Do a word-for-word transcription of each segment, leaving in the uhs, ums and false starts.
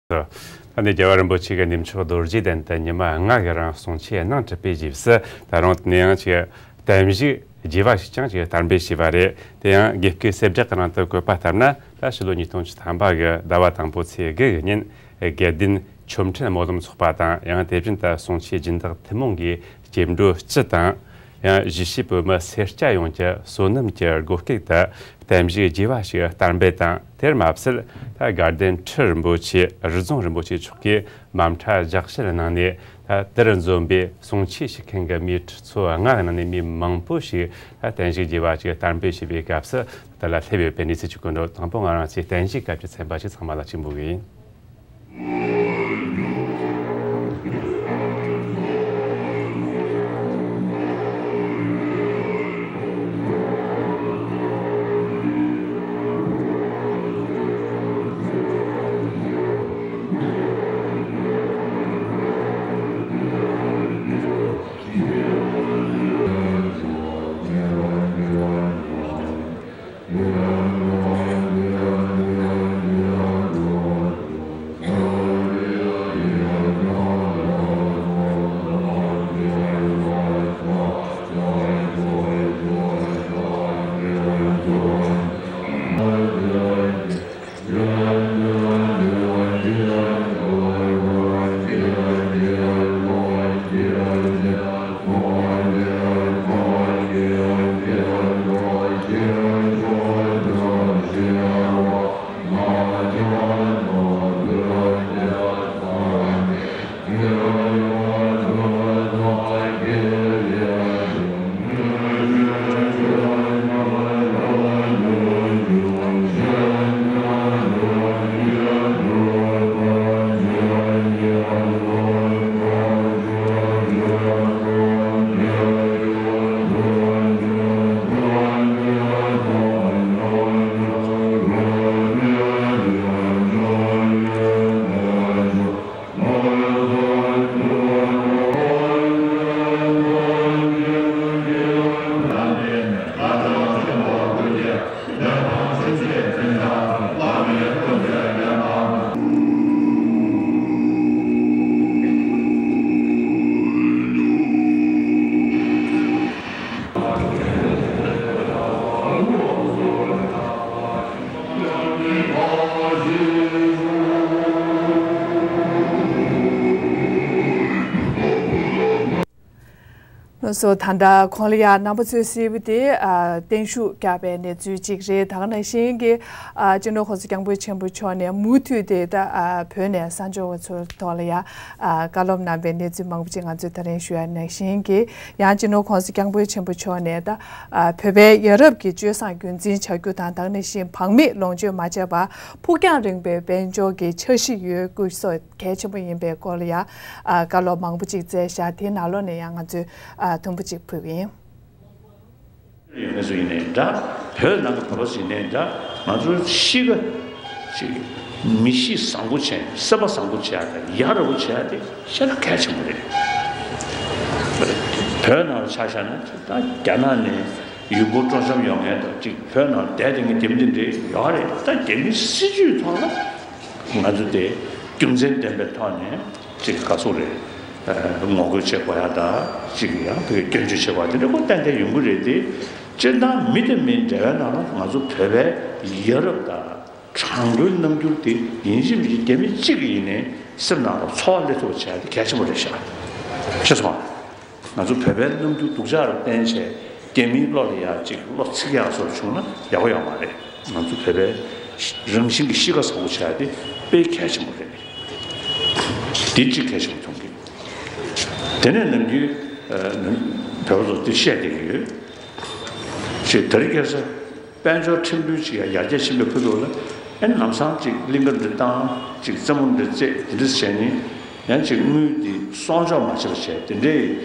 ད་ནི་རྒྱལ་བ་རིན་པོ་ཆེ་གི་གནས་མཆོག་རྡོ་རྗེ་གདན་དུ་ཉི་མ་ལྔ་གི་རིང་གསུང་ཆོས་གནང་གྲུབ་པའི་རྗེས་སུ། ད་རུང་དེ་ནས་ཡང་ཅིག་བསྟན་བཞུགས་རྒྱས་པ་ཞིག་ཀྱང་ཅིག་བསྟར་འབུལ་བྱས་པ་རེད། དེ་ཡང་དགེ་བསྐོས་གསལ་བསྒྲགས་ཀྱི་ནང་དུ་བཀོད་པ་ལྟར་ན། ད་ཕྱི་ལོ་ཉིས་སྟོང་བཅུ་ཐམ་པ་གི་ཟླ་བ་དང་པོ་ཚེས་དགུ་གི་ཉིན། དགེ་ལྡན་ཆོ་འཕྲུལ་སྨོན་ལམ་ཚོགས་པ་དང་། ཡང་དེ་བཞིན་དུ་གསུང་ཆོས་སྦྱིན་བདག་ཐུན་མོང་གི་སྐྱེ་འགྲོ་སྤྱི་དང་། ཡང་གཞིས་བྱེས་བོད་མི་སེར་སྐྱ་ཡོངས་ཀྱི་བསོད་ནམས་ཀྱི་སྒོ་སྐུད་དུ་བསྟན་བཞུགས་རྒྱས་པ་ཞིག་བསྟར་འབུལ་དང་། དེར་མ་ཟད། ད་དགའ་ལྡན་ཁྲི་རིན་པོ་ཆེ་རི་རྫོང་རིན་པོ་ཆེ་མཆོག་གིས་དམ་གྲྭ་ལྗགས་བཤད་གནང་ནས། ད་དེར་འཛོམས་པའི་གསུང་ཆོས་ཞུ་མཁན་གྱི་མིའི་ཁྲི་ཚོ་ལྔ་གི་ནང་ནས་མི་མང་པོ་ཞིག་ད་བསྟན་བཞུགས་རྒྱས་པ་ཞིག་བསྟར་འབུལ་བྱེད་པའི་སྐབས་སུ། དེ་ལ་སླེབས་ཡོད་པའི་གནས་ཚུལ་གྱི་སྐོར་དུ། དང་པོ་ང་རང་ཚོའི་བསྟན་བཞུགས་སྐབས་ཀྱི་ཚན་པ་ཞིག་ཚང་མ་ལ་སྤྱན་འབུལ་གྱི་ཡིན། སོ། ད་ལྟ་གོང་ལ་ཡ་རྣམ་པ་ཚོས་གཟིགས་པ་དེ། ཨ། བརྟན་བཞུགས་བསྐྱངས་པའི་གནས་ཚུལ་གཅིག་རེད། ད་ག་ནང་བཞིན་གྱི། ཨ། སྤྱི་ནོར་༸གོང་ས་༸སྐྱབས་མགོན་ཆེན་པོ་མཆོག་ནས་མུ་མཐུད་དེ་ད། ཨ། བོད་ནས་གསར་འབྱོར་བ་ཚོའི་ཐོག་ལ་ཡ། ཨ། བཀའ་སློབ་གནང་པའི་གནས་ཚུལ་མང་པོ་ཅིག་ང་ཚོས་ད་རིང་ཞུ་ཡ་ནང་བཞིན་གྱི། ཡང་སྤྱི་ནོར་༸གོང་ས་༸སྐྱབས་མགོན་ཆེན་པོ་མཆོག་ནས་ད། ཨ། བོད་པའི་ཡ་རབས་ཀྱི་སྤྱོད་བཟང་རྒྱུན་འཛིན་བྱ་རྒྱུ་དང་། ད་ག་ནང་བཞིན་བག་མེད་ལོངས་སྤྱོད་མ་བྱས་པར་ཕུགས་རྒྱང་རིང་པོའི་དཔལ་འབྱོར་གྱི་འཆར་གཞི་ཡོད་དགོས་སོགས། གལ་ཆེན་པོ་ཡིན་པའི་སྐོར་ལ་ཡང་། ཨ། བཀའ་སློབ་མང་པོ་ཅིག་སྩལ་བཞག་དེའི་ནང་ལོགས་ནས་ཡང་ང་ཚོས། ཨ། ཐུམ་པ་ཅིག་ཕུལ་གྱི་ཡིན། ཡོད་མཁན་ཚོ་ཡིན་ནའི་འདྲ། བོད་ནང་གི་བོད་པ་ཚོ་ཡིན་ནའི་འདྲ། ང་ཚོའི་གཤིས་ཀ་ཅིག་མི་གཤིས་བཟང་པོ་བྱས། སེམས་པ་བཟང་པོ་བྱས་དང་ཡ་རབས་པོ་བྱས་དེ་ཤ་ན་གལ་ཆེན་པོ་རེད། བོད་ནང་ལ་ཆ་བཞག་ན་ད་རྒྱ་ནག་ནས་ཡུལ་སྐོར་སྤྲོ་འཆམ་ཡོང་མཁན་དང་། ཅིག་བོད་ནང་བསྡད་བསྡད་མཁན་རྒྱ་མི་དེ་འདྲས་ཡོད་རེད། ད་རྒྱ་མིའི་སྲིད་ཇུས་ཐོག་ལ་ང་ཚོ་དེ་རྒྱུ་མཚན་ལྡན་པའི་ཐོག་ནས་ཅིག་ག་ཚོད་རེད། ཨ། ངོ་རྒོལ་བྱེད་དགོས་ཡ་ད་ཅིག་ཡང་བོད་སྐྱོན་བརྗོད་བྱེད་དགོས་ཡ་དེ་འདྲ་ཁོ་ཏན་ཏན་ཡོང་གི་རེད་དེ། སྤྱིར་བཏང་མི་དང་མིའི་འབྲེལ་བའི་ནང་ལ་ང་ཚོ་བོད་པའི་ཡ་རབས་དང་དྲང་པོའི་རྣམ་འགྱུར་དེ་ཡིན་གཅིག་མིན་གཅིག་རྒྱ་མི་གཅིག་གི་ཡིན་ནའི་སེམས་ནང་ལ་ཚོར་བ་སླེབས་ཐུབ་པ་བྱས་དེ་གལ་ཆེན་པོ་རེད་ཤག་ཤེས་སོང་ང་ཚོ་བོད་པའི་རྣམ་འགྱུར་སྡུག་ཅག་རུ་བསྟན་བྱས་རྒྱ་མིའི་བློ་ལ་ཡ་ཅིག་བློ་ཚིག་ཡག་བཟོ་བྱུང་ན་ཡག་པོ་ཡོད་མ་རེད། ང་ཚོ་བོད་པའི་རང་བཞིན་གྱི་གཤིས་ཀ་བཟང་པོ་བྱས་དེ་དཔེ་གལ་ཆེན་པོ་རེད། འདི་གཅིག་གལ་ཆེན་པོ་མཐོང་གི། དེ་ནས་ནམ་རྒྱུན་ཨ་ནམ་བོད་པ་ཚོ་འདི་བཤད་བསྡད་ཀྱི་ཡོད། ཅེས་དེ་རིང་ཁ་སང་དཔལ་འབྱོར་ཁྲིམས་མཐུན་ཅིག་ཡར་རྒྱས་ཕྱིན་པའི་ཁུལ་དུ་ལ། ཨེ་ལམ་སང་ཅིག་གླིང་ག་འདི་བཏང་། ཅིག་རྩེད་མོ་འདི་རྩེད། དེ་འདྲ་བྱས་ནས་ཡང་ཅིག་དངུལ་འདི་སྲུང་སྐྱོབ་མ་བྱས་པ་བྱས། དེ་འདྲའི་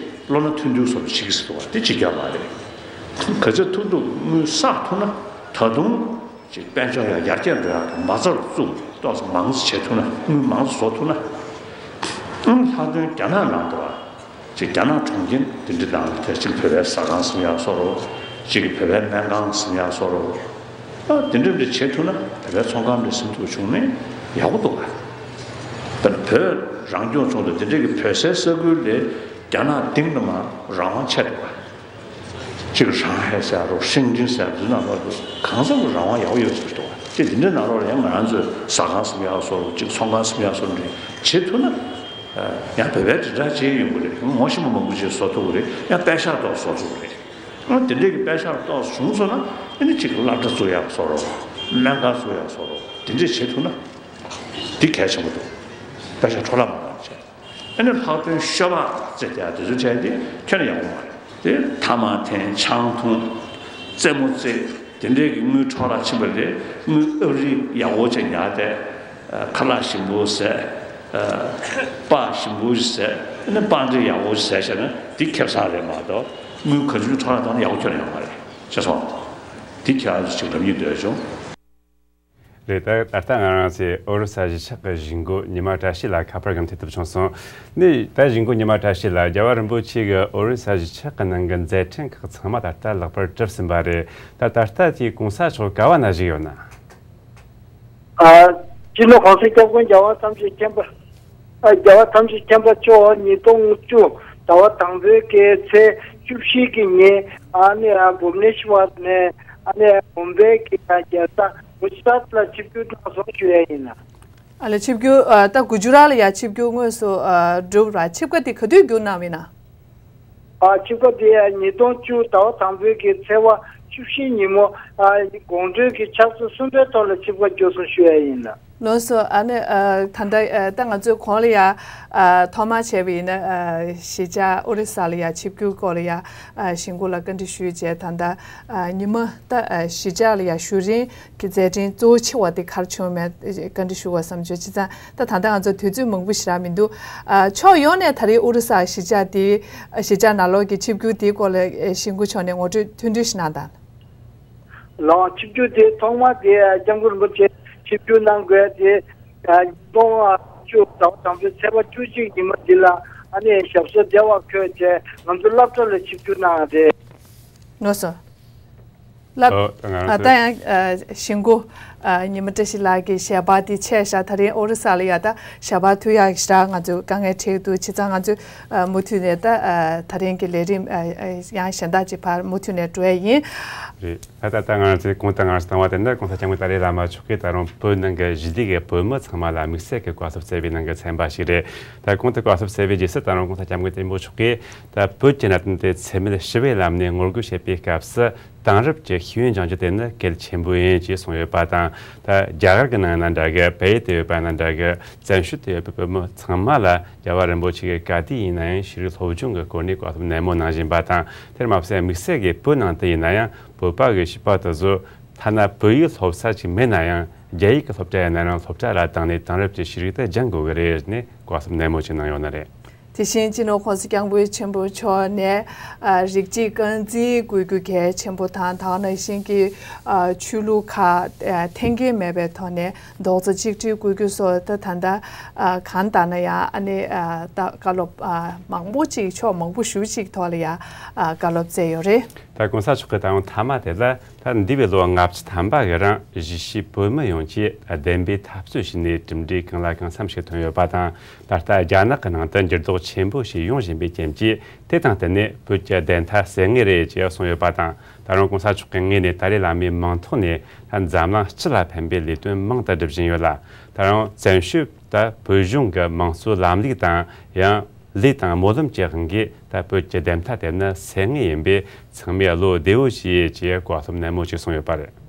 བློ་སྣ་ཐུང་ཐུང་བཟོ་འདྲ་བྱེད་ཀྱི་འདུག་བ། དེ་བྱེད་རྒྱུ་མ་རེད། ག་ཚོད་ཐུབ་ཐུབ་དངུལ་བསགས་ཐུབ་ན། ད་དུང་ཅིག་དཔལ་འབྱོར་ཡང་ཡར་རྒྱས་འགྲོ་ཡག་གི་མ་རྩ་ལ་བཙུགས། ཏོག་ཙམ་མང་ཙམ་བྱེད་ཐུབ་ན། དངུལ་མང་ཙམ་བཟོ་ཐུབ་ན། ཨང་། ལྷག་དོན་རྒྱ་ནག་ནང་དུ་ཅིག་རྒྱ་ནག་གྲོང་ཁྱེར་འདི་འདྲ་དང་། དེ་ཅིག་བོད་པའི་ཟ་ཁང་ཟིན་ཡག་བཟོ་རོགས། ཅིག་བོད་པའི་སྨན་ཁང་ཟིན་ཡག་བཟོ་རོགས། ཨ། དེ་འདྲ་འདྲ་བྱེད་ཐུབ་ན། བོད་པའི་ཚོང་ཁང་འདྲ་ཟིན་ཐུབ་བྱུང་ན་ཡག་པོ་འདུག་ག། ད་བོད་རང་སྐྱོང་ལྗོངས་དང་དེ་འདྲའི་གི་བོད་སའི་ས་ཁུལ་ལས་རྒྱ་ནག་སྟེང་དུ་མ་རང་དབང་ཆད་འདུག་པ། གཅིག་ཧྲང་ཧའེ་ཟེར་རོ་ཧྲིན་ཀྲིན་ཟེར་འདི་ནང་ལོགས་སུ་གང་ཟག་གི་རང་དབང་ཡག་པོ་ཡོད་ཟེར་འདུག་པ། དེ་འདི་འདྲའི་ནང་ལོགས་ལ་ཡང་ང་རང་ཚོས་ཟ་ཁང་གསུམ་ཡག་བཟོ་རོགས་གཅིག་ཚོང་ཁང་གསུམ་ཡག་བཟོ་རོགས་འདྲ་བྱེད་ཐུབ་ན། ཡང་བོད་པའི་དྲིལ་བསྒྲགས་བྱེད་ཡོང་གི་རེད། ངོ་ཤེས་པ་མང་པོ་ཅིག་བཟོ་ཐུབ་ཀྱི་རེད། ཡང་པད་ཤག་ཏོག་བཟོ་ཐུབ་ཀྱི་རེད། ཨ་དེ་འདྲའི་གི་པད་ཤག་ཏོག་བྱུང་སོང་ན་ཨ་ནི་གཅིག་སློབ་གྲྭ་བཙུགས་ཡག་བཟོ་རོགས། སྨན་ཁང་བཙུགས་ཡག་བཟོ་རོགས། དེ་འདྲས་བྱེད་ཐུབ་ན་འདི་གལ་ཆེན་པོ་འདུག་པད་ཤག་འཕྲོ་བརླག་མ་གཏོང་བྱས། ཨ་ནི་ལྷག་དོན་ཤོ་སྦག་རྩེ་དེ་དེ་ཚོ་བྱས་ཏེ་ཁྱོན་ནས་ཡག་པོ་མ་རེད། དེ་ཐ་མག་འཐེན་ཆང་འཐུང་རྩེད་མོ་རྩེ་དེ་འདྲའི་གི་དངུལ་འཕྲོ་བརླག་ཕྱིན་པ་ལས་དངུལ་ཨ་རི་ཡག་པོ་ཅིག་ཉར་ཏེ། ཁ་ལག་ཞིམ་པོ་བཟས། སྤགས་ཞིམ་པོ་ཞིག་བཟས། ཨ་ནི་པང་ཌི་ཡག་པོ་ཞིག་བཟས་བྱས་ན་འདི་ཁེ་བཟང་རེད་མ་གཏོགས་དངུལ་ག་ཚོད་འཕྲོ་བརླག་བཏང་ན་ཡག་པོ་ཁྱོན་ནས་ཡོད་མ་རེད། ཤེས་སོང་། འདི་ཁྱེད་རང་ཚོ་ཅིག་ལབ་སྙིང་འདོད་བྱུང་། རེད། ད་ད་ལྟ་ང་རང་ཚོས་ཨོ་རི་ས་གཞིས་ཆགས་ཀྱི་གཞིས་འགོ་ཉི་མ་བཀྲ་ཤིས་ལགས་ཁ་པར་གྱི་ཐད་ཐུག་བྱུང་སོང་། ནི་ད་གཞིས་འགོ་ཉི་མ་བཀྲ་ཤིས་ལགས། རྒྱལ་བ་རིན་པོ་ཆེ་གིས་ཨོ་རི་ས་གཞིས་ཆགས་ཀྱི་ནང་གི་མཛད་འཕྲིན་ཁག་ཚང་མ་ད་ལྟ་ལེགས་པར་གྲུབ་ཟིན་པ་རེད། ད་ད་ལྟ་དེའི་གོང་ས་མཆོག་ག་བ་ན་བཞུགས་ཡོད་ན། ཨ། སྤྱི་ནོར་གོང་ས་སྐྱབས་མགོན་རྒྱལ་བ་ཐམས་ཅད་མཁྱེན་པ། ཨ། རྒྱལ་བ་ཐམས་ཅད་མཁྱེན་པ་མཆོག་ཉིས་སྟོང་བཅུ་ཟླ་བ་དང་པོའི་གི་ཚེས་བཅུ་བཞི་གི་ཉིན་ཨ་ནི་ཨ་བྷུབ་ནེ་ཤི་ཝར་ནས་ཨ་ནི་ཨ་མུམ་བྷེ་གི་ཨ་རྒྱལ་ས་གུ་ཇི་རཱཏ་ལ་ཆིབས་བསྒྱུར་གནང་སོང་ཞུ་ཡ་ཡིན། ཨ་ལ་ཆིབས་བསྒྱུར་ཨ་ད་གུ་ཇི་རཱཏ་ལ་ཡ་ཆིབས་བསྒྱུར་དངོས་སུ་ཨ་གྲུབ་ར། ཆིབས་ཁ་དེ་ག་དུས་བསྒྱུར་གནང་བ་ཡིན་ན། ཨ་ཆིབས་ཁ་དེ་ཉིས་སྟོང་བཅུ་ཟླ་བ་དང་པོའི་གི་ཚེས་པ་བཅུ་བཞི་ཉིན་མོ་ཨ་དགོང་དྲོའི་གི་ཆུ་ཚོད་གསུམ་པའི་ཐོག་ལ་ཆིབས་ཁ་བསྒྱུར་སོང་ཞུ་ཡ་ཡིན། ལགས་སོ། ཨ་ནི་ཨ་ད་ལྟ་ཨ་ད་ང་ཚོས་གོང་ལ་ཡ་ཨ་ཐོག་མར་བྱས་པ་ཡིན་ན་ཨ་གཞིས་ཆགས་ཨོ་རི་ས་ལ་ཡ་ཆིབས་བསྒྱུར་སྐོར་ལ་ཡ་ཨ་གཞིས་འགོ་ལ་བཀའ་འདྲི་ཞུས་རྗེས་ད་ལྟ་ཨ་ཉི་མ་ད་ཨ་གཞིས་ཆགས་ལ་ཡ་བཞུགས་རིང་གི་མཛད་འཕྲིན་གཙོ་བོ་ཆེ་བ་དེ་ག་རེ་བྱུང་མེད་བཀའ་འདྲི་ཞུ་བ་བསམ་བྱུང་། བྱས་ཙང་ད་ད་ལྟ་ང་ཚོ་དུས་ཚོད་མང་པོ་ཞེ་དྲག་མི་འདུག་ཨ་ཕྱོགས་ཡོངས་ནས་ད་རེས་ཨོ་རི་ས་གཞིས་ཆགས་དེ་གཞིས་ཆགས་ནང་ལོགས་ཀྱི་ཆིབས་བསྒྱུར་དེའི་སྐོར་ལ་གཞིས་འགོ་མཆོག་ནས་ངོ་སྤྲོད་ཐུང་ཐུང་ཞིག་གནང་དང་། ལགས། ཆིབས་བསྒྱུར་དེ་ཐོག་མ་དེ་སྐྱབས་མགོན་རིན་པོ་ཆེ་ཆིབས་བསྒྱུར་གནང་དགོས་དེ་ཉིས་སྟོང་བཅུ་ཟླ་བ་དང་པོའི་ཚེས་པ་བཅུ་གཅིག་ཉིན་མོ་འདི་ལ་ཨ་ནི་ཞབས་སོར་བདེ་བར་འཁོད་བྱས་ང་ཚོ་སློབ་གྲྭ་ལ་ཆིབས་བསྒྱུར་གནང་བ་རེད། ལགས་སོ། ལགས། ཨོ་ད་ང་རང་ཨ་ད་ཚོ་ཡང་ཨ་གཞིས་འགོ་ཨ་ཉི་མ་བཀྲ་ཤིས་ལགས་ཀྱི་ཞལ་པར་དེ་ཆད་བཞག་ད་རིང་ཨོ་རི་ས་ལ་ཡ་ད་ཞལ་པར་ཐུག་ཡག་ཞེ་དྲག་ང་ཚོས་དཀའ་ངལ་འཕྲད་འདུག་བྱས་ཙང་ང་ཚོས་ཨ་མུ་མཐུད་ནས་ད་ཨ་ད་རིང་གི་ལས་རིམ་ཨ་ཨ་ཡང་གཞན་དག་ཅིག་ཕར་མུ་མཐུད་ནས་འགྲོ་ཡ་ཡིན། རེད། ད་ད་ལྟ་ང་རང་ཚོའི་གོང་དུ་ང་རང་ཚོ་བཏང་བ་དེ་ནི་གོང་ས་སྐྱབས་མགོན་ཏཱ་ལའི་བླ་མ་མཆོག་གིས་ད་རུང་བོད་ནང་གི་གཞིས་ལུས་ཀྱི་བོད་མི་ཚང་མ་ལ་དམིགས་བསལ་གྱི་བཀའ་སློབ་སྩལ་བའི་ནང་གི་ཚན་པ་ཞིག་རེད། ད་གོང་དུ་བཀའ་སློབ་སྩལ་བའི་རྗེས་སུ་ད་རུང་གོང་ས་སྐྱབས་མགོན་ཆེན་པོ་མཆོག་གིས་ད་བོད་ཀྱི་གནད་དོན་དེ་འཚེ་མེད་ཞི་བའི་ལམ་ནས་ངོ་རྒོལ་བྱེད་པའི་སྐབས་སུ་དེང་རབས་ཀྱི་ཤེས་ཡོན་སྦྱང་རྒྱུ་དེ་ནི་གལ་ཆེན་པོ་ཡིན་ཅེས་གསུངས་ཡོད་པ་དང་། ད་རྒྱ་གར་གྱི་ནང་ན་འདྲ་གི་བལ་ཡུལ་དུ་ཡོད་པ་ན་འདྲ་གི་བཙན་བྱོལ་དུ་ཡོད་པའི་བོད་མི་ཚང་མ་ལ་རྒྱལ་བ་རིན་པོ་ཆེ་གིས་ག་དུས་ཡིན་ན་ཡང་ཤེས་རིག་སློབ་སྦྱོང་གི་སྐོར་ནས་བཀའ་སློབ་ནན་མོ་གནང་བཞིན་པ་དང་། དེར་མ་ཟད་དམིགས་བསལ་གྱིས་བོད་ནང་དུ་ཡིན་ན་ཡང་བོད་པ་གི་བྱིས་པ་དེ་ཚོ་ཐ་ན་བོད་ཡིག་སློབ་ས་ཅིག་མེད་ན་ཡང་རྒྱ་ཡིག་གི་སློབ་གྲྭ་ཡིན་ན་ཡང་སློབ་གྲྭ་ལ་བཏང་ནས་དེང་རབས་ཀྱི་ཤེས་རིག་དེ་སྦྱང་དགོས་ཀྱི་རེད་ནས་བཀའ་སློབ་ནན་མོ་ཅིག་གནང་ཡོད་ནི་རེད། དེ་བཞིན་སྤྱི་ནོར་༸གོང་ས་༸སྐྱབས་མགོན་ཆེན་པོ་མཆོག་ནས་ཨ་རིགས་གཅིག་རྐང་འཛིན་དགོས་རྒྱུ་གལ་ཆེན་པོ་དང་། ད་ག་ནང་བཞིན་གྱི་ཨ་ཆོས་ལུགས་ཁག་ཨ་འཐེན་འཁྱེར་མེད་པའི་ཐོག་ནས་རྡོག་རྩ་གཅིག་སྒྲིལ་དགོས་རྒྱུ་སོགས་ད་ད་ལྟ་ཨ་གང་ལྟར་ན་ཡང་ཨ་ནི་ཨ་ད་བཀའ་སློབ་ཨ་མང་པོ་ཅིག་ཕྱོགས་མང་པོ་ཞེ་ཅིག་ཐོག་ལ་ཡང་ཨ་བཀའ་སློབ་སྩལ་ཡོད་རེད། ད་༸གོང་ས་མཆོག་གིས་ད་རུང་མཐའ་མ་དེ་ལ། ད་འདས་པའི་ལོ་ལྔ་བཅུ་ཐམ་པ་གི་རིང་གཞིས་བྱེས་བོད་མི་ཡོངས་ཀྱིས་བདེན་པའི་འཐབ་རྩོད་བྱས་ནས་གྲུབ་འབྲས་གང་ལ་གང་འཚམ་ཞིག་ཐོན་ཡོད་པ་དང་། ད་ལྟ་རྒྱ་ནག་གི་ནང་དུ་འགྱུར་ལྡོག་ཆེན་པོ་ཞིག་ཡོང་བཞིན་པའི་རྐྱེན་གྱིས། དེ་དང་བསྟུན་ནས་བོད་ཀྱི་བདེན་མཐའ་གསལ་ངེས་རེད་ཅེས་གསུངས་ཡོད་པ་དང་། ད་རུང་༸གོང་ས་མཆོག་གི་ངོས་ནས་ཏཱ་ལའི་བླ་མའི་མིང་ཐོག་ནས་ད་འཛམ་གླིང་སྤྱི་ལ་ཕན་པའི་ལས་དོན་མང་དུ་སྒྲུབ་བཞིན་ཡོད་ལ། ད་རུང་བཙན་བྱོལ་ད་བོད་གཞུང་གི་དམངས་གཙོའི་ལམ་ལུགས་དང་ཡང་། ལས་དང་སྨོན་ལམ་གྱི་དབང་གིས་ད་བོད་ཀྱི་བདེན་མཐའ་དེ་ནི་གསལ་ངེས་ཡིན་པས། ཚང་མས་བློ་བདེ་བོ་བྱོས་ཅེས་བཀའ་སློབ་ནན་མོ་ཞིག་གསུངས་ཡོད་པ་རེད།